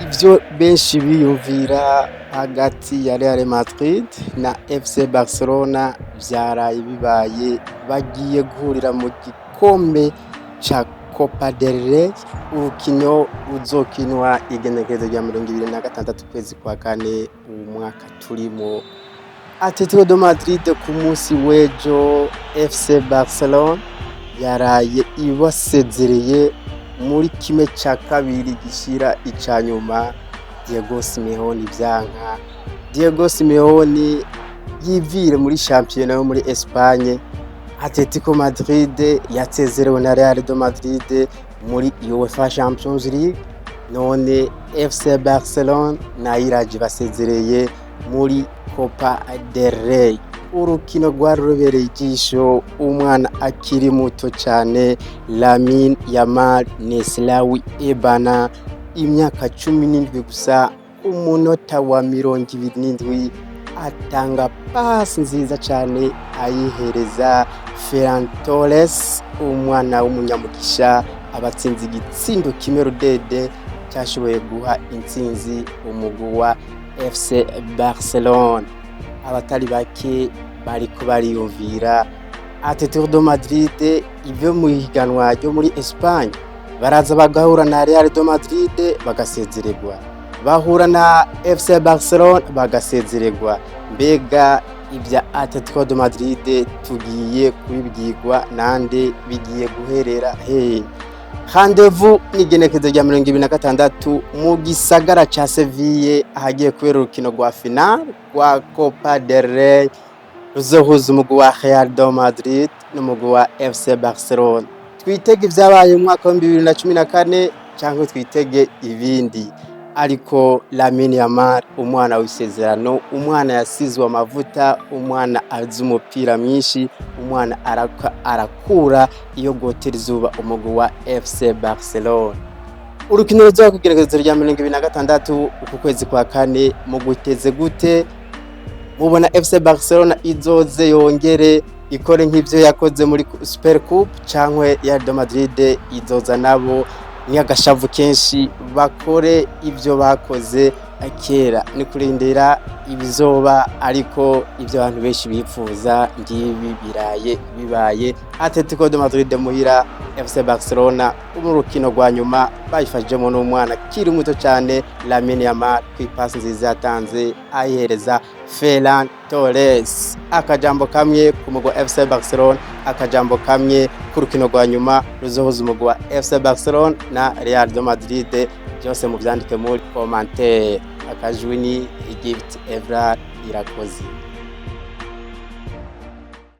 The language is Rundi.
Ivyo benshi biyumvira hagati ya Real Madrid na FC Barcelona vyaraye bibaye. Bagiye guhurira mu gikombe ca Copa del Rey, urukino ruzokinwa igenekerezo rya 26 ukwezi kwa kane uwu mwaka turimo. Atletico de Madrid ku munsi w'ejo, FC Barcelona yaraye ibasezereye muri kimwe ca kabiri gishira ica nyuma. Diego Simeone vyanka, Diego Simeone yivire muri shampiyona yo muri Espagne. Atletico Madrid yasezerewe na Real de Madrid muri UEFA Champions League, none FC Barcelona nayo iraje basezereye muri Copa del Rey. Urukino rwari rubereye ijisho. Umwana akiri muto cane, Lamine Yamal Neslawi Ebana, imyaka 17 gusa, umunota wa 27 atanga pasi nziza cane ayihereza Ferran Torres, umwana w'umunyamugisha, abatsinze igitsindo kimwe rudede cyashoboye guha intsinzi umugwi wa FC Barcelona. Abatari bake bariko bariyumvira Atletico de Madrid ivyo mu higanwa ryo muri Espagne, baraza bagahura na Real de Madrid bagasezererwa, bahura na FC Barcelona bagasezererwa. Mbega ibya Atletico de Madrid tugiye kubibwirwa nande? Bigiye guherera he? Rendez-vous n'igenekerezo rya 26 mu gisagara ca Seville, ahagiye kubera urukino rwa final rwa Copa del Rey ruzohuza umugwi wa Real de Madrid n'umugwi wa FC Barcelona. Twitege ivyabaye mu mwaka wa 2014 cyangwa twitege ibindi? Ariko Lamine Yamal, umwana w'isezerano, umwana yasizwe amavuta, umwana azi umupira mwinshi, umwana arakura iyo gotera izuba umugwi wa FC Barcelona. Urukino ruzoba ku igenekerezo rya 26 uku kwezi kwa kane, muguteze gute? Mubona FC Barcelona izoze yongere ikore nk'ivyo yakoze muri Super Coupe, canke Real de Madrid izoza nabo n'agashavu kenshi bakore ivyo bakoze kera? Ni kurindira ibizoba, ariko ivyo abantu benshi bipfuza ngibi biraye bibaye. Atletico de Madrid muhira, FC Barcelona mu rukino rwa nyuma bayifashijemo n'umwana kiri muto cyane Lamine Yamal, ku ipasi nziza yatanze ayihereza Ferran Torres. Akajambo kamwe ku mugwi wa FC Barcelona, akajambo kamwe ku rukino rwa nyuma ruzohuza umugwi wa FC Barcelona na Real de Madrid, byose muvyandike muri commentaire. Akajwi ni Gift Evra Irakoze.